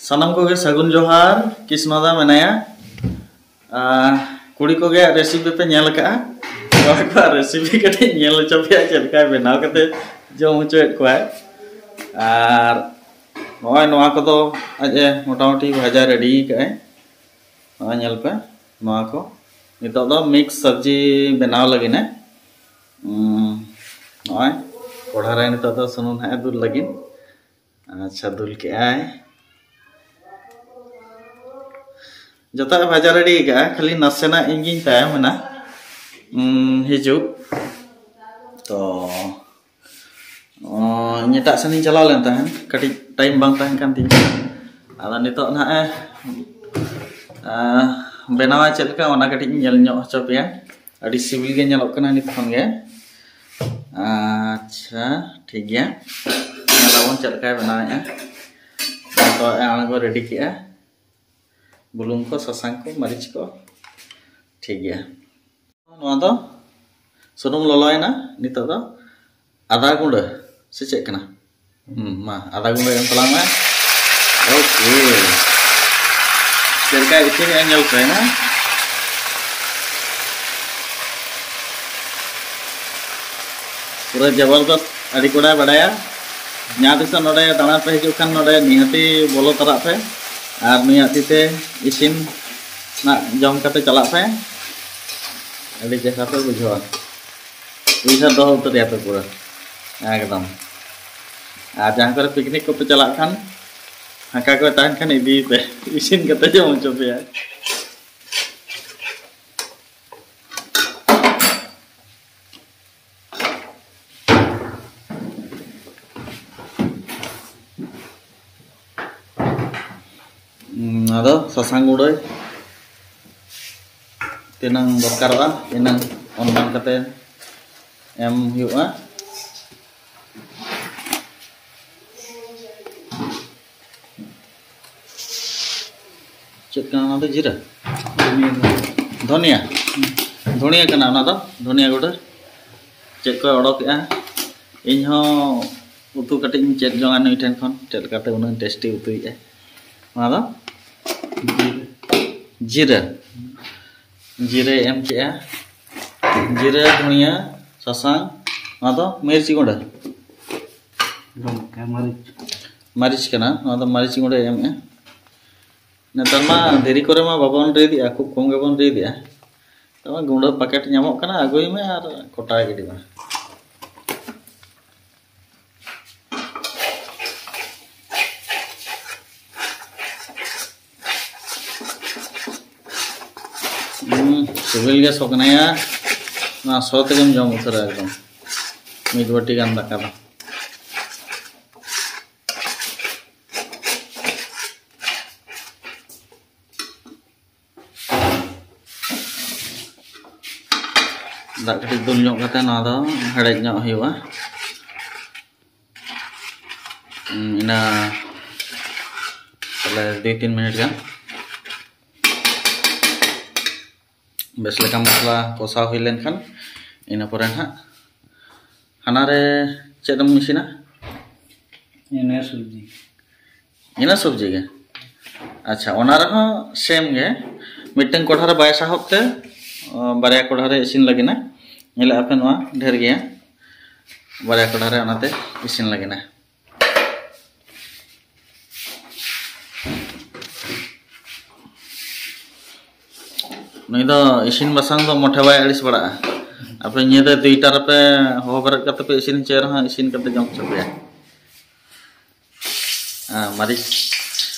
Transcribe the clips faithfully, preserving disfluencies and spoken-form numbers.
ᱥᱟᱱᱟᱢ ᱠᱚᱜᱮ ᱥᱟᱹᱜᱩᱱ ᱡᱚᱦᱟᱨ᱾ ᱠᱤᱥᱱᱚ ᱫᱟ ᱢᱮᱱᱟᱭᱟ᱾ ᱟᱨ ᱠᱩᱲᱤ ᱠᱚᱜᱮ ᱨᱮᱥᱤᱯᱤ ᱯᱮ ᱧᱮᱞ ᱟᱠᱟᱫᱼᱟ? ᱠᱚᱲᱟ ᱠᱚᱣᱟᱜ ᱨᱮᱥᱤᱯᱤ ᱠᱟᱹᱴᱤᱡ ᱧᱮᱞ ᱦᱚᱪᱚ ᱯᱮᱭᱟ, ᱪᱮᱫ ᱞᱮᱠᱟᱭ ᱵᱮᱱᱟᱣ ᱠᱟᱛᱮ ᱡᱚᱢ ᱦᱚᱪᱚᱭᱮᱫ ᱠᱚᱣᱟᱭ᱾ ᱟᱨ ᱱᱚᱜᱼᱚᱭ ᱱᱚᱣᱟ ᱠᱚᱫᱚ ᱟᱡ ᱮ ᱢᱚᱴᱟᱢᱩᱴᱤ ᱵᱷᱟᱡᱟ ᱨᱮᱰᱤ ᱟᱠᱟᱫᱼᱟᱭ᱾ ᱱᱚᱜᱼᱚᱭ ᱧᱮᱞ ᱯᱮ, ᱱᱚᱣᱟ ᱠᱚ ᱱᱤᱛᱚᱜ ᱫᱚ ᱢᱤᱠᱥ ᱥᱚᱵᱽᱡᱤ ᱵᱮᱱᱟᱣ ᱞᱟᱹᱜᱤᱫ ᱮ᱾ ᱩᱸ, ᱱᱚᱜᱼᱚᱭ ᱠᱚᱲᱦᱟ ᱨᱮ ᱱᱤᱛᱚᱜ ᱫᱚ ᱥᱩᱱᱩᱢ ᱦᱟᱸᱜ ᱮ ᱫᱩᱞ ᱞᱟᱹᱜᱤᱫ᱾ ᱟᱪᱪᱷᱟ, ᱫᱩᱞ ᱠᱮᱜᱼᱟᱭ᱾ ᱡᱚᱛᱚᱣᱟᱜ ᱮ ᱵᱷᱟᱡᱟ ᱨᱮᱰᱤ ᱠᱟᱜᱼᱟ, ᱠᱷᱟᱹᱞᱤ ᱱᱟᱥᱮᱱᱟᱜ ᱤᱧ ᱜᱤᱧ ᱛᱟᱭᱚᱢ ᱮᱱᱟ, ᱩᱸ, ᱦᱤᱡᱩᱜ᱾ ᱛᱚ, ᱚ, ᱤᱧ ᱮᱴᱟᱜ ᱥᱮᱱ ᱤᱧ ᱪᱟᱞᱟᱣ ᱞᱮᱱ ᱛᱟᱦᱮᱸᱫ, ᱠᱟᱹᱴᱤᱡ ᱴᱟᱭᱤᱢ ᱵᱟᱝ ᱛᱟᱦᱮᱸ ᱠᱟᱱ ᱛᱤᱧᱟ᱾ ᱟᱫᱚ ᱱᱤᱛᱚᱜ ᱱᱟᱦᱟᱜ ᱮ, ᱟ, ᱵᱮᱱᱟᱣᱟ ᱪᱮᱫ ᱞᱮᱠᱟ, ᱚᱱᱟ ᱠᱟᱹᱴᱤᱡ ᱤᱧ ᱧᱮᱞ ᱧᱚᱜ ᱦᱚᱪᱚ ᱯᱮᱭᱟ᱾ ᱟᱹᱰᱤ ᱥᱤᱵᱤᱞ ᱜᱮ ᱧᱮᱞᱚᱜ ᱠᱟᱱᱟ ᱱᱤᱛ ᱠᱷᱚᱱ ᱜᱮ᱾ ᱟᱪᱪᱷᱟ, ᱴᱷᱤᱠ ᱜᱮᱭᱟ, ᱧᱮᱞ ᱟᱵᱚᱱ ᱪᱮᱫ ᱞᱮᱠᱟᱭ ᱵᱮᱱᱟᱣᱮᱫᱼᱟ᱾ ᱱᱤᱛᱚᱜ ᱮ ᱟᱬᱜᱚ ᱨᱮᱰᱤ ᱠᱮᱜᱼᱟ, ᱵᱩᱞᱩᱝ ᱠᱚ, ᱥᱟᱥᱟᱝ ᱠᱚ, ᱢᱟᱹᱨᱤᱪ ᱠᱚ᱾ ᱴᱷᱤᱠ ᱜᱮᱭᱟ, ᱱᱚᱣᱟ ᱫᱚ ᱥᱩᱱᱩᱢ ᱞᱚᱞᱚᱭᱮᱱᱟ, ᱱᱤᱛᱚᱜ ᱫᱚ ᱟᱫᱟ ᱜᱩᱸᱰᱟᱹ ᱥᱮ ᱪᱮᱫ ᱠᱟᱱᱟ? ᱦᱩᱸ, ᱢᱟ, ᱟᱫᱟ ᱜᱩᱸᱰᱟᱹ ᱮᱢ ᱛᱟᱞᱟᱝ ᱢᱮ᱾ ᱳᱠᱮ, ᱪᱮᱫ ᱞᱮᱠᱟᱭ ᱤᱥᱤᱱᱮᱜᱼᱟ ᱧᱮᱞ ᱯᱮ, ᱦᱮᱸ? ᱯᱩᱨᱟᱹ ᱡᱚᱵᱚᱨᱫᱚᱥᱛ ᱟᱹᱰᱤ ᱠᱚᱲᱟᱭ ᱵᱟᱰᱟᱭᱟ᱾ ᱡᱟᱦᱟᱸ ᱛᱤᱥᱚᱜ ᱱᱚᱰᱮ ᱫᱟᱬᱟᱱ ᱯᱮ ᱦᱤᱡᱩᱜ ᱠᱷᱟᱱ, ᱱᱚᱰᱮ ᱱᱤᱦᱟᱹᱛᱤ ᱵᱚᱞᱚ ᱛᱚᱨᱟᱜ ᱯᱮ ᱟᱨ ᱱᱩᱭᱟᱜ ᱛᱤᱛᱮ ᱤᱥᱤᱱ ᱱᱟᱜ ᱡᱚᱢ ᱠᱟᱛᱮ ᱪᱟᱞᱟᱜ ᱯᱮ᱾ ᱟᱹᱰᱤ ᱪᱮᱦᱨᱟ ᱯᱮ ᱵᱩᱡᱷᱟᱹᱣᱟ, ᱩᱭᱦᱟᱹᱨ ᱫᱚᱦᱚ ᱩᱛᱟᱹᱨᱮᱭᱟ ᱯᱮ ᱯᱩᱨᱟᱹ ᱮᱠᱫᱚᱢ᱾ ᱟᱨ ᱡᱟᱦᱟᱸ ᱠᱚᱨᱮ ᱯᱤᱠᱱᱤᱠ ᱠᱚᱯᱮ ᱪᱟᱞᱟᱜ ᱠᱷᱟᱱ, ᱯᱷᱟᱸᱠᱟ ᱠᱚ ᱛᱟᱦᱮᱱ ᱠᱷᱟᱱ ᱤᱫᱤᱭᱮ ᱯᱮ, ᱤᱥᱤᱱ ᱠᱟᱛᱮ ᱡᱚᱢ ᱦᱚᱪᱚ ᱯᱮᱭᱟ᱾ ᱦᱩᱸ, ᱟᱫᱚ ᱥᱟᱥᱟᱝ ᱜᱩᱸᱰᱟᱹ ᱛᱤᱱᱟᱹᱝ ᱫᱚᱨᱠᱟᱨᱚᱜᱼᱟ, ᱤᱱᱟᱹᱝ ᱚᱱᱢᱟᱱ ᱠᱟᱛᱮ ᱮᱢ ᱦᱩᱭᱩᱜᱼᱟ᱾ ᱪᱮᱫ ᱠᱟᱱᱟ ᱚᱱᱟ ᱫᱚ? ᱡᱤᱨᱟᱹ? ᱫᱷᱚᱱᱤᱭᱟ᱾ ᱫᱷᱚᱱᱤᱭᱟ ᱠᱟᱱᱟ ᱚᱱᱟ ᱫᱚ, ᱫᱷᱚᱱᱤᱭᱟ ᱜᱩᱰᱟᱹ᱾ ᱪᱮᱫ ᱠᱚᱭ ᱚᱰᱚᱠᱮᱜᱼᱟ? ᱤᱧ ᱦᱚᱸ ᱩᱛᱩ ᱠᱟᱹᱴᱤᱡ ᱤᱧ ᱪᱮᱫ ᱡᱚᱝᱟ ᱱᱩᱭ ᱴᱷᱮᱱ ᱠᱷᱚᱱ, ᱪᱮᱫ ᱞᱮᱠᱟᱛᱮ ᱩᱱᱟᱹᱜ ᱴᱮᱥᱴᱤ ᱩᱛᱩᱭᱮᱜᱼᱟ᱾ ᱱᱚᱣᱟ ᱫᱚ ᱡᱤᱨᱟᱹ, ᱡᱤᱨᱟᱹᱭ ᱮᱢ ᱠᱮᱜᱼᱟ, ᱡᱤᱨᱟᱹ, ᱫᱷᱩᱱᱤᱭᱟᱹ, ᱥᱟᱥᱟᱝ, ᱱᱚᱣᱟ ᱫᱚ ᱢᱤᱨᱪᱤ ᱜᱩᱸᱰᱟᱹ, ᱜᱚᱢᱠᱮ, ᱢᱟᱹᱨᱤᱪ᱾ ᱢᱟᱹᱨᱤᱪ ᱠᱟᱱᱟ, ᱱᱚᱣᱟ ᱫᱚ ᱢᱟᱹᱨᱤᱪ ᱜᱩᱸᱰᱟᱹᱭ ᱮᱢᱮᱜᱼᱟ᱾ ᱱᱮᱛᱟᱨ ᱢᱟ ᱫᱷᱤᱨᱤ ᱠᱚᱨᱮ ᱢᱟ ᱵᱟᱵᱚᱱ ᱨᱤᱫᱮᱜᱼᱟ, ᱠᱷᱩᱵ ᱠᱚᱢ ᱜᱮᱵᱚᱱ ᱨᱤᱫᱮᱜᱼᱟ᱾ ᱛᱚᱵᱮ ᱜᱩᱸᱰᱟᱹ ᱯᱮᱠᱮᱴ ᱧᱟᱢᱚᱜ ᱠᱟᱱᱟ, ᱟᱹᱜᱩᱭ ᱢᱮ ᱟᱨ ᱠᱚᱴᱟ ᱜᱤᱰᱤ ᱢᱮ᱾ ᱦᱩᱸ, ᱥᱤᱵᱤᱞ ᱜᱮ ᱥᱚ ᱠᱟᱱᱟᱭᱟ᱾ ᱱᱚᱣᱟ ᱥᱚ ᱛᱮᱜᱮᱢ ᱡᱚᱢ ᱩᱛᱟᱹᱨᱟ ᱮᱠᱫᱚᱢ, ᱢᱤᱫ ᱵᱟᱹᱴᱤ ᱜᱟᱱ ᱫᱟᱠᱟ ᱫᱚ᱾ ᱫᱟᱜ ᱠᱟᱹᱴᱤᱡ ᱫᱩᱞ ᱧᱚᱜ ᱠᱟᱛᱮ ᱱᱚᱣᱟ ᱫᱚ ᱦᱮᱰᱮᱡ ᱧᱚᱜ ᱦᱩᱭᱩᱜᱼᱟ᱾ ᱦᱩᱸ, ᱤᱱᱟᱹ ᱛᱟᱦᱞᱮ ᱫᱩᱭ ᱛᱤᱱ ᱢᱤᱱᱤᱴ ᱜᱟᱱ ᱵᱮᱥ ᱞᱮᱠᱟ ᱢᱚᱥᱞᱟ ᱠᱚᱥᱟᱣ ᱦᱩᱭ ᱞᱮᱱᱠᱷᱟᱱ, ᱤᱱᱟᱹ ᱯᱚᱨᱮ ᱱᱟᱦᱟᱜ ᱦᱟᱱᱟᱨᱮ ᱪᱮᱫ ᱮᱢ ᱤᱥᱤᱱᱟ? ᱤᱱᱟᱹ ᱥᱚᱵᱽᱡᱤ᱾ ᱤᱱᱟᱹ ᱥᱚᱵᱽᱡᱤ ᱜᱮ? ᱟᱪᱪᱷᱟ, ᱚᱱᱟ ᱨᱮᱦᱚᱸ ᱥᱮᱢ ᱜᱮ, ᱢᱤᱫᱴᱟᱝ ᱠᱚᱲᱦᱟ ᱨᱮ ᱵᱟᱭ ᱥᱟᱦᱚᱵ ᱛᱮ, ᱚ, ᱵᱟᱨᱭᱟ ᱠᱚᱲᱦᱟ ᱨᱮ ᱤᱥᱤᱱ ᱞᱟᱹᱜᱤᱫ ᱟ᱾ ᱧᱮᱞᱮᱫ ᱟᱯᱮ ᱱᱚᱣᱟ ᱰᱷᱮᱨ ᱜᱮᱭᱟ, ᱵᱟᱨᱭᱟ ᱠᱚᱲᱦᱟ ᱨᱮ ᱚᱱᱟᱛᱮ ᱤᱥᱤᱱ ᱞᱟᱹᱜᱤᱫ ᱟ᱾ ᱱᱩᱭ ᱫᱚ ᱤᱥᱤᱱ ᱵᱟᱥᱟᱝ ᱫᱚ ᱢᱚᱴᱷᱮ ᱵᱟᱭ ᱟᱹᱲᱤᱥ ᱵᱟᱲᱟᱜᱼᱟ᱾ ᱟᱯᱮ ᱧᱤᱫᱟᱹ ᱫᱩᱭᱴᱟ ᱨᱮᱯᱮ ᱦᱚᱦᱚ ᱵᱮᱨᱮᱫ ᱠᱟᱛᱮ ᱯᱮ ᱤᱥᱤᱱ ᱦᱚᱪᱚᱭ ᱨᱮᱦᱚᱸ, ᱤᱥᱤᱱ ᱠᱟᱛᱮ ᱡᱚᱢ ᱦᱚᱪᱚ ᱯᱮᱭᱟ᱾ ᱟᱨ ᱢᱟᱹᱨᱤᱪ,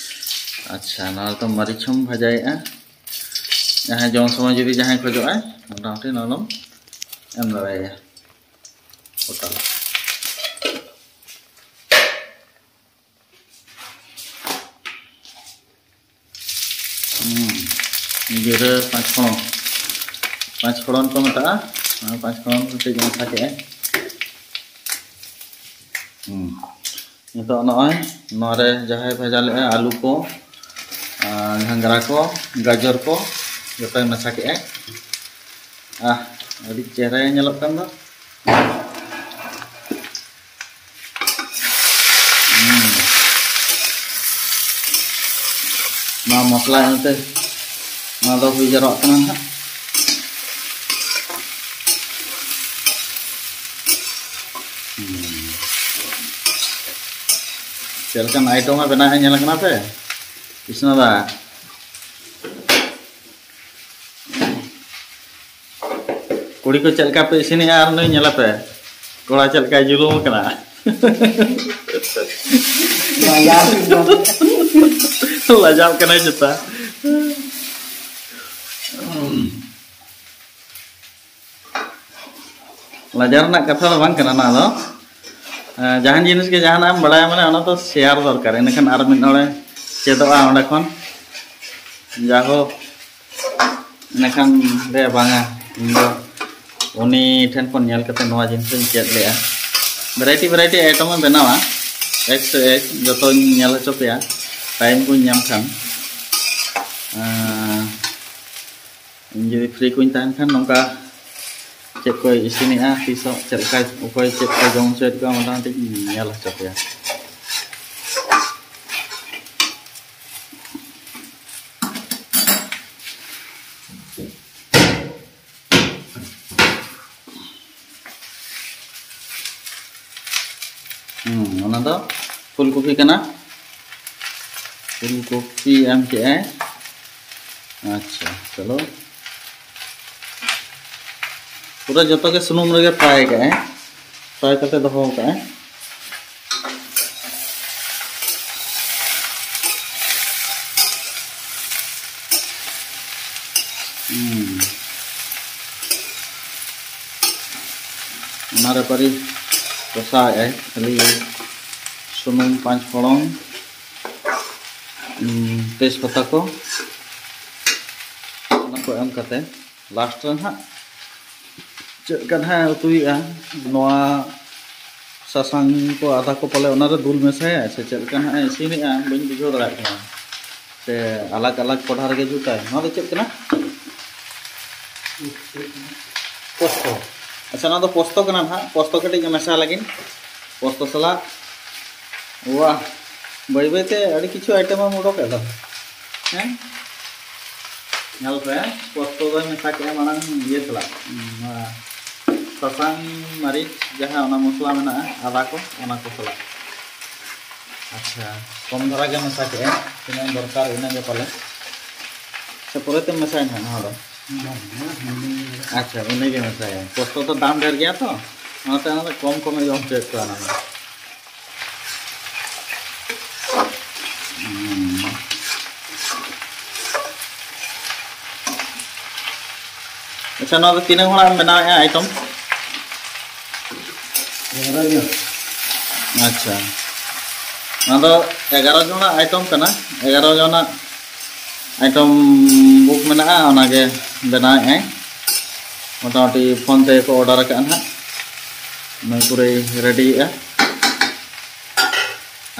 ᱟᱪᱪᱷᱟ, ᱱᱚᱣᱟ ᱫᱚ ᱢᱟᱹᱨᱤᱪ ᱦᱚᱸᱢ ᱵᱷᱟᱡᱟᱭᱮᱫᱼᱟ᱾ ᱡᱟᱦᱟᱸᱭ ᱡᱚᱢ ᱥᱚᱢᱚᱭ ᱡᱩᱫᱤ ᱡᱟᱦᱟᱸᱭ ᱠᱷᱚᱡᱚᱜᱼᱟᱭ, ᱢᱚᱴᱟᱢᱩᱴᱤ ᱱᱚᱣᱟ ᱫᱚᱢ ᱮᱢ ᱫᱟᱲᱮᱭᱟᱭᱟ ᱜᱚᱴᱟ᱾ ᱦᱩᱸ, ᱡᱤᱨᱟᱹ ᱯᱟᱸᱪ ᱯᱷᱚᱲᱚᱱ, ᱯᱟᱸᱪ ᱯᱷᱚᱲᱚᱱ ᱠᱚ ᱢᱮᱛᱟᱜᱼᱟ᱾ ᱚᱱᱟ ᱯᱟᱸᱪ ᱯᱷᱚᱲᱚᱱ ᱠᱟᱹᱴᱤᱡ ᱢᱮᱥᱟ ᱠᱮᱜᱼᱟ᱾ ᱦᱩᱸ, ᱱᱤᱛᱚᱜ ᱱᱚᱜᱼᱚᱭ ᱱᱚᱣᱟ ᱨᱮ ᱡᱟᱦᱟᱸᱭ ᱵᱷᱟᱡᱟ ᱞᱮᱜᱼᱟ, ᱟᱹᱞᱩ ᱠᱚ, ᱟᱨ ᱜᱷᱟᱸᱜᱽᱨᱟ ᱠᱚ, ᱜᱟᱡᱚᱨ ᱠᱚ ᱡᱚᱛᱚᱭ ᱢᱮᱥᱟ ᱠᱮᱜᱼᱟ᱾ ᱟᱦ, ᱟᱹᱰᱤ ᱪᱮᱦᱨᱟ ᱧᱮᱞᱚᱜ ᱠᱟᱱ ᱫᱚ᱾ ᱦᱩᱸ᱾ ᱞᱟᱭ ᱱᱚᱛᱮ ᱱᱚᱣᱟ ᱫᱚ ᱦᱩᱭ ᱡᱟᱨᱣᱟᱜ ᱠᱟᱱᱟ ᱱᱟᱦᱟᱜ᱾ ᱦᱩᱸ᱾ ᱪᱮᱫ ᱞᱮᱠᱟᱱ ᱟᱭᱴᱮᱢ ᱮ ᱵᱮᱱᱟᱣᱮᱫᱼᱟ ᱧᱮᱞ ᱠᱟᱱᱟ ᱯᱮ ᱠᱨᱤᱥᱱᱟ ᱫᱟ? ᱠᱩᱲᱤ ᱠᱚ ᱪᱮᱫ ᱞᱮᱠᱟ ᱯᱮ ᱤᱥᱤᱱᱮᱜᱼᱟ ᱟᱨ ᱱᱩᱭ ᱧᱮᱞᱮ ᱯᱮ, ᱠᱚᱲᱟ ᱪᱮᱫ ᱞᱮᱠᱟᱭ ᱡᱩᱞᱩᱢ ᱠᱟᱱᱟ᱾ ᱞᱟᱡᱟᱣ ᱠᱟᱱᱟ᱾ ᱞᱟᱡᱟᱣ ᱠᱟᱱᱟᱭ ᱪᱮᱛᱟ᱾ ᱞᱟᱡᱟᱣ ᱨᱮᱱᱟᱜ ᱠᱟᱛᱷᱟ ᱫᱚ ᱵᱟᱝ ᱠᱟᱱᱟ ᱱᱚᱣᱟ ᱫᱚ᱾ ᱮᱸ, ᱡᱟᱦᱟᱱ ᱡᱤᱱᱤᱥ ᱜᱮ ᱡᱟᱦᱟᱱᱟᱜ ᱮᱢ ᱵᱟᱲᱟᱭᱟ ᱢᱟᱱᱮ ᱚᱱᱟ ᱫᱚ ᱥᱮᱭᱟᱨ ᱫᱚᱨᱠᱟᱨ, ᱤᱱᱟᱹᱠᱷᱟᱱ ᱟᱨ ᱢᱤᱫ ᱦᱚᱲᱮ ᱪᱮᱫᱚᱜᱼᱟ ᱚᱸᱰᱮ ᱠᱷᱚᱱ᱾ ᱡᱟᱭᱦᱳᱠ, ᱤᱱᱟᱹᱠᱷᱟᱱ ᱞᱟᱹᱭᱟ ᱵᱟᱝᱟ, ᱤᱧ ᱫᱚ ᱩᱱᱤ ᱴᱷᱮᱱ ᱠᱷᱚᱱ ᱧᱮᱞ ᱠᱟᱛᱮ ᱱᱚᱣᱟ ᱡᱤᱱᱤᱥ ᱤᱧ ᱪᱮᱫ ᱞᱮᱜᱼᱟ᱾ ᱵᱷᱮᱨᱟᱭᱴᱤ ᱵᱷᱮᱨᱟᱭᱴᱤ ᱟᱭᱴᱮᱢ ᱮ ᱵᱮᱱᱟᱣᱟ, ᱮᱠ ᱥᱮ ᱮᱠ ᱡᱚᱛᱚᱧ ᱧᱮᱞ ᱦᱚᱪᱚ ᱯᱮᱭᱟ, ᱴᱟᱭᱤᱢ ᱠᱚᱧ ᱧᱟᱢ ᱠᱷᱟᱱ᱾ ᱮᱸ, ᱤᱧ ᱡᱩᱫᱤ ᱯᱷᱨᱤ ᱠᱚᱧ ᱛᱟᱦᱮᱱ ᱠᱷᱟᱱ ᱱᱚᱝᱠᱟ ᱪᱮᱫ ᱠᱚᱭ ᱤᱥᱤᱱᱮᱜᱼᱟ, ᱛᱤᱥ ᱦᱚᱸ ᱪᱮᱫ ᱞᱮᱠᱟ, ᱚᱠᱚᱭ ᱪᱮᱫ ᱠᱚ ᱡᱚᱢ ᱦᱚᱪᱚᱭᱮᱫ ᱠᱚᱣᱟ, ᱢᱚᱴᱟᱢᱩᱴᱤ ᱧᱮᱞ ᱦᱚᱪᱚ ᱯᱮᱭᱟ᱾ ᱦᱩᱸ, ᱚᱱᱟ ᱫᱚ ᱯᱷᱩᱞ ᱠᱚᱯᱤ ᱠᱟᱱᱟ᱾ ᱯᱷᱩᱞ ᱠᱚᱯᱤ ᱮᱢ ᱠᱮᱜᱼᱟᱭ᱾ ᱟᱪᱪᱷᱟ, ᱪᱚᱞᱚ᱾ ᱯᱩᱨᱟᱹ ᱡᱚᱛᱚ ᱜᱮ ᱥᱩᱱᱩᱢ ᱨᱮᱜᱮ ᱯᱷᱨᱟᱭ ᱠᱟᱜᱼᱟᱭ, ᱯᱷᱨᱟᱭ ᱠᱟᱛᱮ ᱫᱚᱦᱚ ᱠᱟᱜᱼᱟᱭ᱾ ᱦᱩᱸ᱾ ᱚᱱᱟᱨᱮ ᱯᱟᱹᱨᱤ ᱠᱚᱥᱟᱣᱮᱫᱼᱟᱭ ᱠᱷᱟᱹᱞᱤ ᱥᱩᱱᱩᱢ, ᱯᱟᱸᱪ ᱯᱷᱚᱲᱚᱱ, ᱩᱸ, ᱛᱮᱡᱽᱯᱟᱛᱟ ᱠᱚ, ᱚᱱᱟ ᱠᱚ ᱮᱢ ᱠᱟᱛᱮ ᱞᱟᱥᱴ ᱨᱮ ᱱᱟᱦᱟᱜ ᱪᱮᱫ ᱞᱮᱠᱟ ᱱᱟᱦᱟᱜ ᱩᱛᱩᱭᱮᱫᱼᱟ, ᱱᱚᱣᱟ ᱥᱟᱥᱟᱝ ᱠᱚ ᱟᱫᱟ ᱠᱚ ᱯᱟᱞᱮ ᱚᱱᱟᱨᱮ ᱫᱩᱞ ᱢᱮᱥᱟᱭᱟ ᱥᱮ ᱪᱮᱫ ᱞᱮᱠᱟ ᱱᱟᱦᱟᱜ ᱮ ᱤᱥᱤᱱᱮᱫᱼᱟ, ᱵᱟᱹᱧ ᱵᱩᱡᱷᱟᱹᱣ ᱫᱟᱲᱮᱭᱟᱜ ᱠᱟᱱᱟ᱾ ᱥᱮ ᱟᱞᱟᱜᱽ ᱟᱞᱟᱜᱽ ᱠᱚᱲᱦᱟ ᱨᱮᱜᱮ ᱡᱩᱛᱟᱭ? ᱱᱚᱣᱟ ᱫᱚ ᱪᱮᱫ ᱠᱟᱱᱟ? ᱯᱳᱥᱛᱚ᱾ ᱟᱪᱪᱷᱟ, ᱱᱚᱣᱟ ᱫᱚ ᱯᱳᱥᱛᱚ ᱠᱟᱱᱟ ᱱᱟᱦᱟᱜ᱾ ᱯᱳᱥᱛᱚ ᱠᱟᱹᱴᱤᱡ ᱢᱮᱥᱟ ᱞᱟᱹᱜᱤᱫ, ᱯᱳᱥᱛᱚ ᱥᱟᱞᱟᱜ᱾ ᱣᱟᱦ, ᱵᱟᱹᱭ ᱵᱟᱹᱭ ᱛᱮ ᱟᱹᱰᱤ ᱠᱤᱪᱷᱩ ᱟᱭᱴᱮᱢ ᱮᱢ ᱩᱰᱩᱠ ᱮᱫᱟ᱾ ᱦᱮᱸ, ᱧᱮᱞ ᱯᱮ, ᱯᱚᱥᱛᱚ ᱫᱚᱧ ᱢᱮᱥᱟ ᱠᱮᱜᱼᱟ ᱢᱟᱲᱟᱝ ᱤᱭᱟᱹ ᱥᱟᱞᱟᱜ, ᱱᱚᱣᱟ ᱥᱟᱥᱟᱝ ᱢᱟᱹᱨᱤᱪ ᱡᱟᱦᱟᱸ ᱚᱱᱟ ᱢᱚᱥᱞᱟ ᱢᱮᱱᱟᱜᱼᱟ, ᱟᱫᱟ ᱠᱚ, ᱚᱱᱟ ᱠᱚ ᱥᱟᱞᱟᱜ᱾ ᱟᱪᱪᱷᱟ, ᱠᱚᱢ ᱫᱷᱟᱨᱟ ᱜᱮ ᱢᱮᱥᱟ ᱠᱮᱜᱼᱟ, ᱛᱤᱱᱟᱹᱜ ᱫᱚᱨᱠᱟᱨ ᱤᱱᱟᱹᱜ ᱜᱮ ᱯᱟᱞᱮ᱾ ᱥᱮ ᱯᱚᱨᱮᱛᱮᱢ ᱢᱮᱥᱟᱭᱟ ᱱᱟᱦᱟᱜ ᱱᱚᱣᱟ ᱫᱚ? ᱟᱪᱪᱷᱟ, ᱩᱱᱤ ᱜᱮ ᱢᱮᱥᱟᱭᱟ᱾ ᱯᱚᱥᱛᱚ ᱫᱚ ᱫᱟᱢ ᱰᱷᱮᱨ ᱜᱮᱭᱟ ᱛᱚ, ᱚᱱᱟᱛᱮ ᱚᱱᱟ ᱫᱚ ᱠᱚᱢ ᱠᱚᱢᱮ ᱡᱚᱢ ᱦᱚᱪᱚᱭᱮᱫ ᱠᱚᱣᱟ ᱚᱱᱟ ᱫᱚ᱾ ᱦᱩᱸ᱾ ᱟᱪᱪᱷᱟ, ᱱᱚᱣᱟ ᱫᱚ ᱛᱤᱱᱟᱹᱜ ᱦᱚᱲᱟᱜ ᱮᱢ ᱵᱮᱱᱟᱣᱮᱫᱼᱟ item? ᱮᱜᱟᱨᱚ ᱡᱚᱱ᱾ ᱟᱪᱪᱷᱟ, ᱱᱚᱣᱟ ᱫᱚ ᱮᱜᱟᱨᱚ ᱡᱚᱱᱟᱜ item ᱠᱟᱱᱟ᱾ ᱮᱜᱟᱨᱚ ᱡᱚᱱᱟᱜ item book ᱢᱮᱱᱟᱜᱼᱟ, ᱚᱱᱟᱜᱮ ᱵᱮᱱᱟᱣᱮᱫᱼᱟᱭ᱾ ᱢᱚᱴᱟᱢᱩᱴᱤ ᱯᱷᱳᱱ ᱛᱮᱜᱮ ᱠᱚ ᱚᱰᱟᱨ ᱟᱠᱟᱫᱼᱟ ᱱᱟᱦᱟᱜ, ᱱᱩᱭ ᱯᱩᱨᱟᱹᱭ ᱨᱮᱰᱤᱭᱮᱫᱼᱟ᱾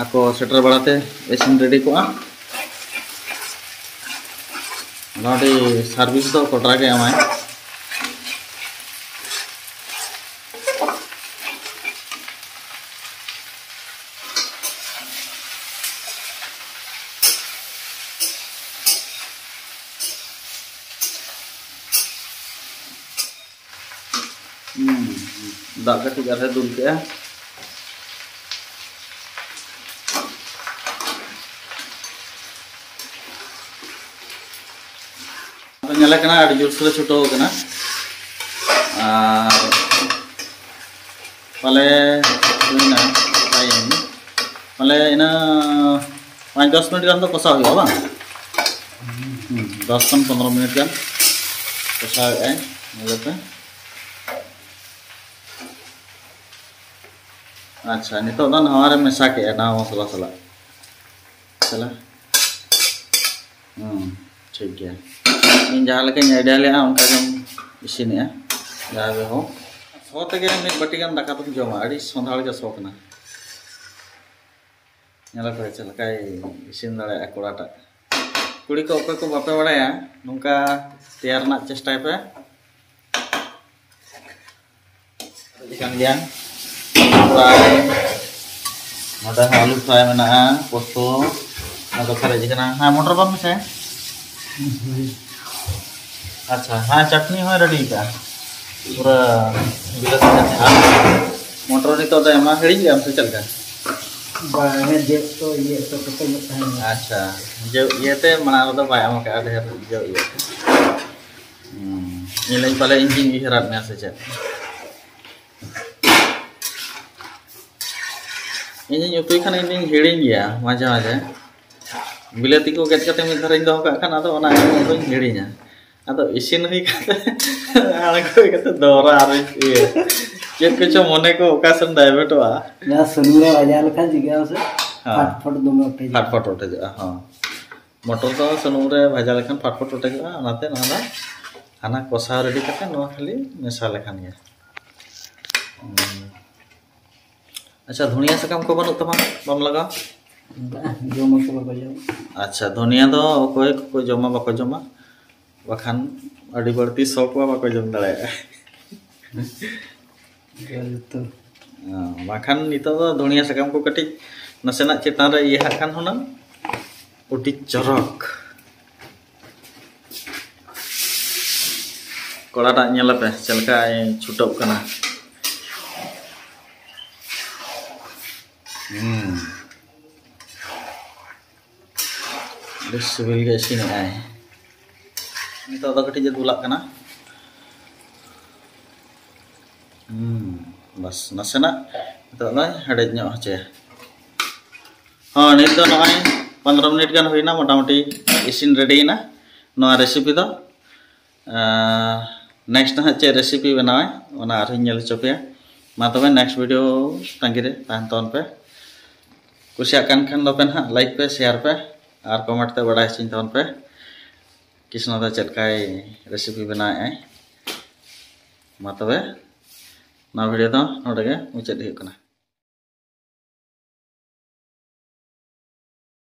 ᱟᱠᱚ ᱥᱮᱴᱮᱨ ᱵᱟᱲᱟᱛᱮ ᱤᱥᱤᱱ ᱨᱮᱰᱤ ᱠᱚᱜᱼᱟ᱾ ᱢᱚᱴᱟᱢᱩᱴᱤ ᱥᱟᱨᱵᱷᱤᱥ ᱫᱚ ᱠᱚᱰᱨᱟ ᱜᱮ ᱮᱢᱟᱭ᱾ ᱦᱩᱸ, ᱫᱟᱜ ᱠᱟᱹᱴᱤᱡ ᱟᱨᱦᱚᱸ ᱫᱩᱞ ᱠᱮᱜᱼᱟ᱾ ᱧᱮᱞᱮ ᱠᱟᱱᱟ ᱟᱹᱰᱤ ᱡᱳᱨ ᱥᱳᱨᱮ ᱪᱷᱩᱴᱟᱹᱣ ᱠᱟᱱᱟ᱾ ᱟᱨ ᱯᱟᱞᱮ ᱦᱩᱭᱱᱟ ᱴᱟᱭᱤᱢ, ᱯᱟᱞᱮ ᱤᱱᱟᱹ ᱯᱟᱸᱪ ᱫᱚᱥ ᱢᱤᱱᱤᱴ ᱜᱟᱱ ᱫᱚ ᱠᱚᱥᱟᱣ ᱦᱩᱭᱩᱜᱼᱟ ᱵᱟᱝ? ᱦᱩᱸ, ᱫᱚᱥ ᱠᱷᱚᱱ ᱯᱚᱱᱨᱚ ᱢᱤᱱᱤᱴ ᱜᱟᱱ ᱠᱚᱥᱟᱣᱮᱫᱼᱟᱭ, ᱧᱮᱞᱮᱯᱮ᱾ ᱟᱪᱪᱷᱟ, ᱱᱤᱛᱚᱜ ᱫᱚ ᱱᱚᱣᱟ ᱨᱮ ᱢᱮᱥᱟ ᱠᱮᱜᱼᱟ, ᱱᱟᱣᱟ ᱢᱚᱥᱞᱟ ᱥᱟᱞᱟᱜ᱾ ᱪᱟᱞᱟ᱾ ᱦᱩᱸ, ᱴᱷᱤᱠ ᱜᱮᱭᱟ᱾ ᱤᱧ ᱡᱟᱦᱟᱸ ᱞᱮᱠᱟᱧ ᱟᱭᱰᱤᱭᱟ ᱞᱮᱜᱼᱟ, ᱚᱱᱠᱟ ᱜᱮᱢ ᱤᱥᱤᱱᱮᱜᱼᱟ᱾ ᱡᱟᱦᱟᱸ ᱜᱮ ᱦᱳ, ᱥᱚ ᱛᱮᱜᱮ ᱢᱤᱫ ᱵᱟᱹᱴᱤ ᱜᱟᱱ ᱫᱟᱠᱟ ᱫᱚᱢ ᱡᱚᱢᱟ, ᱟᱹᱰᱤ ᱥᱚᱸᱫᱷᱟᱲ ᱜᱮ ᱥᱚ ᱠᱟᱱᱟ᱾ ᱧᱮᱞ ᱯᱮ ᱪᱮᱫ ᱞᱮᱠᱟᱭ ᱤᱥᱤᱱ ᱫᱟᱲᱮᱭᱟᱜᱼᱟ ᱠᱚᱲᱟᱴᱟᱜ᱾ ᱠᱩᱲᱤ ᱠᱚ ᱚᱠᱚᱭ ᱠᱚ ᱵᱟᱯᱮ ᱵᱟᱲᱟᱭᱟ, ᱱᱚᱝᱠᱟ ᱛᱮᱭᱟᱨ ᱨᱮᱱᱟᱜ ᱪᱮᱥᱴᱟᱭ ᱯᱮ᱾ ᱠᱟᱱ ᱜᱮᱭᱟ᱾ ᱯᱷᱨᱟᱭ, ᱱᱚᱰᱮ ᱦᱚᱸ ᱟᱹᱞᱩ ᱯᱷᱨᱟᱭ ᱢᱮᱱᱟᱜᱼᱟ, ᱯᱚᱥᱛᱚ, ᱟᱫᱚ ᱯᱮᱨᱮᱡ ᱠᱟᱱᱟ᱾ ᱦᱮᱸ, ᱢᱚᱴᱚᱨ ᱵᱟᱢ ᱢᱮᱥᱟᱭᱟ? ᱟᱪᱪᱷᱟ, ᱦᱮᱸ, ᱪᱟᱴᱱᱤ ᱦᱚᱸᱭ ᱨᱮᱰᱤ ᱠᱟᱜᱼᱟ᱾ ᱯᱩᱨᱟᱹ ᱵᱤᱞᱟᱹᱛᱤ ᱪᱟᱴᱱᱤ᱾ ᱟᱨ ᱢᱚᱴᱚᱨ ᱱᱤᱛᱚᱜ ᱫᱚ ᱮᱢᱟ ᱦᱤᱲᱤᱧ ᱜᱮᱭᱟᱢ ᱥᱮ ᱪᱮᱫ ᱞᱮᱠᱟ? ᱵᱟᱝ, ᱦᱮᱸ, ᱡᱮ ᱛᱚ ᱤᱭᱟᱹ ᱛᱚ ᱠᱮᱴᱮᱡ ᱧᱚᱜ ᱛᱟᱦᱮᱱᱟ᱾ ᱟᱪᱪᱷᱟ, ᱡᱮ ᱤᱭᱟᱹᱛᱮ ᱢᱟᱲᱟᱝ ᱨᱮᱫᱚ ᱵᱟᱭ ᱮᱢ ᱠᱟᱜᱼᱟ ᱰᱷᱮᱨ ᱡᱮ ᱤᱭᱟᱹᱛᱮ᱾ ᱦᱩᱸ, ᱤᱧ ᱞᱟᱹᱭ ᱯᱟᱞᱮ ᱤᱧ ᱜᱤᱧ ᱩᱭᱦᱟᱹᱨᱟᱫ ᱢᱮᱭᱟ ᱥᱮ ᱪᱮᱫ? ᱤᱧᱤᱧ ᱩᱛᱩᱭ ᱠᱷᱟᱱ ᱤᱧ ᱫᱩᱧ ᱦᱤᱲᱤᱧ ᱜᱮᱭᱟ ᱢᱟᱡᱷᱮ ᱢᱟᱡᱷᱮ᱾ ᱵᱤᱞᱟᱹᱛᱤ ᱠᱚ ᱜᱮᱫ ᱠᱟᱛᱮ ᱢᱤᱫ ᱫᱷᱟᱨᱮᱧ ᱫᱚᱦᱚ ᱠᱟᱜ ᱠᱷᱟᱱ ᱟᱫᱚ ᱚᱱᱟ ᱮᱢ ᱫᱚᱧ ᱦᱤᱲᱤᱧᱟ᱾ ᱟᱫᱚ ᱤᱥᱤᱱ ᱦᱩᱭ ᱠᱟᱛᱮ ᱟᱬᱜᱚ ᱦᱩᱭ ᱠᱟᱛᱮ ᱫᱚᱦᱨᱟ ᱟᱨ ᱤᱭᱟᱹ ᱪᱮᱫ ᱠᱚᱪᱚ ᱢᱚᱱᱮ ᱠᱚ ᱚᱠᱟ ᱥᱮᱱ ᱰᱟᱭᱵᱷᱟᱨᱴᱚᱜᱼᱟ᱾ ᱡᱟᱦᱟᱸ ᱥᱩᱱᱩᱢ ᱨᱮ ᱵᱷᱟᱡᱟ ᱞᱮᱠᱷᱟᱱ ᱪᱤᱠᱟᱹᱜᱼᱟ ᱥᱮ? ᱦᱮᱸ᱾ ᱯᱷᱟᱴ ᱯᱷᱚᱴ ᱫᱚᱢᱮ ᱚᱴᱮᱡᱚᱜᱼᱟ᱾ ᱯᱷᱟᱴ ᱯᱷᱚᱴ ᱚᱴᱮᱡᱚᱜᱼᱟ, ᱦᱚᱸ᱾ ᱢᱚᱴᱚᱨ ᱫᱚ ᱥᱩᱱᱩᱢ ᱨᱮ ᱵᱷᱟᱡᱟ ᱞᱮᱠᱷᱟᱱ ᱯᱷᱟᱴ ᱯᱷᱚᱴ ᱚᱴᱮᱡᱚᱜᱼᱟ, ᱚᱱᱟᱛᱮ ᱱᱚᱣᱟ ᱫᱚ ᱦᱟᱱᱟ ᱠᱚᱥᱟᱣ ᱨᱮᱰᱤ ᱠᱟᱛᱮ ᱱᱚᱣᱟ ᱠᱷᱟᱹᱞᱤ ᱢᱮᱥᱟ ᱞᱮᱠᱷᱟᱱ ᱜᱮ᱾ ᱦᱩᱸ᱾ ᱟᱪᱪᱷᱟ, ᱫᱷᱩᱱᱤᱭᱟᱹ ᱥᱟᱠᱟᱢ ᱠᱚ ᱵᱟᱹᱱᱩᱜ ᱛᱟᱢᱟ? ᱵᱟᱢ ᱞᱟᱜᱟᱣᱟ? ᱵᱟᱝ, ᱡᱚᱢ ᱟᱠᱚ ᱵᱟᱠᱚ ᱡᱚᱢ᱾ ᱟᱪᱪᱷᱟ, ᱫᱷᱩᱱᱤᱭᱟᱹ ᱫᱚ ᱚᱠᱚᱭ ᱠᱚᱠᱚ ᱡᱚᱢᱟ ᱵᱟᱠᱚ ᱡᱚᱢᱟ, ᱵᱟᱠᱷᱟᱱ ᱟᱹᱰᱤ ᱵᱟᱹᱲᱛᱤ ᱥᱚ ᱠᱚᱣᱟ, ᱵᱟᱠᱚ ᱡᱚᱢ ᱫᱟᱲᱮᱭᱟᱜᱼᱟ᱾ ᱡᱚᱛᱚ᱾ ᱚ, ᱵᱟᱠᱷᱟᱱ ᱱᱤᱛᱚᱜ ᱫᱚ ᱫᱷᱩᱱᱤᱭᱟᱹ ᱥᱟᱠᱟᱢ ᱠᱚ ᱠᱟᱹᱴᱤᱡ ᱱᱟᱥᱮᱱᱟᱜ ᱪᱮᱛᱟᱱ ᱨᱮ ᱤᱭᱟᱹ ᱦᱟᱜ ᱠᱷᱟᱱ ᱦᱩᱱᱟᱹᱝ ᱟᱹᱰᱤ ᱪᱚᱨᱚᱠ᱾ ᱠᱚᱲᱟᱴᱟᱜ ᱧᱮᱞ ᱟᱯᱮ ᱪᱮᱫ ᱞᱮᱠᱟᱭ ᱪᱷᱩᱴᱟᱹᱜ ᱠᱟᱱᱟ᱾ ᱦᱩᱸ᱾ ᱟᱹᱰᱤ ᱥᱤᱵᱤᱞ ᱜᱮ ᱤᱥᱤᱱᱮᱜᱼᱟᱭ᱾ ᱱᱤᱛᱚᱜ ᱫᱚ ᱠᱟᱹᱴᱤᱡ ᱮ ᱫᱩᱞᱟᱜ ᱠᱟᱱᱟ᱾ ᱦᱩᱸ, ᱵᱟᱥ ᱱᱟᱥᱮᱱᱟᱜ ᱱᱤᱛᱚᱜ ᱫᱚ ᱦᱮᱰᱮᱡ ᱧᱚᱜ ᱦᱚᱪᱚᱭᱟ᱾ ᱦᱚᱸ, ᱱᱤᱛ ᱫᱚ ᱱᱚᱜᱼᱚᱭ ᱯᱚᱱᱨᱚ ᱢᱤᱱᱤᱴ ᱜᱟᱱ ᱦᱩᱭᱱᱟ, ᱢᱚᱴᱟᱢᱩᱴᱤ ᱤᱥᱤᱱ ᱨᱮᱰᱤᱭᱮᱱᱟ ᱱᱚᱣᱟ ᱨᱮᱥᱤᱯᱤ ᱫᱚ᱾ ᱱᱮᱠᱥᱴ ᱦᱟᱸᱜ ᱪᱮᱫ ᱨᱮᱥᱤᱯᱤ ᱵᱮᱱᱟᱣᱟᱭ, ᱚᱱᱟ ᱟᱨᱦᱚᱸᱧ ᱧᱮᱞ ᱦᱚᱪᱚ ᱯᱮᱭᱟ᱾ ᱢᱟ ᱛᱚᱵᱮ, ᱱᱮᱠᱥᱴ ᱵᱷᱤᱰᱤᱭᱳ ᱛᱟᱺᱜᱤ ᱨᱮ ᱛᱟᱦᱮᱱ ᱛᱟᱵᱚᱱ ᱯᱮ᱾ ᱠᱩᱥᱤᱭᱟᱜ ᱠᱟᱱ ᱠᱷᱟᱱ ᱫᱚ ᱯᱮ ᱱᱟᱦᱟᱜ ᱞᱟᱭᱤᱠ ᱯᱮ, ᱥᱮᱭᱟᱨ ᱯᱮ ᱟᱨ ᱠᱚᱢᱮᱱᱴ ᱛᱮ ᱵᱟᱰᱟᱭ ᱦᱚᱪᱚᱧ ᱛᱟᱵᱚᱱ ᱯᱮ ᱠᱤᱥᱱᱚ ᱫᱚ ᱪᱮᱫ ᱞᱮᱠᱟᱭ ᱨᱮᱥᱤᱯᱤ ᱵᱮᱱᱟᱣᱮᱫᱼᱟᱭ᱾ ᱢᱟ ᱛᱚᱵᱮ, ᱱᱚᱣᱟ ᱵᱷᱤᱰᱤᱭᱳ ᱫᱚ ᱱᱚᱰᱮ ᱜᱮ ᱢᱩᱪᱟᱹᱫ ᱦᱩᱭᱩᱜ ᱠᱟᱱᱟ᱾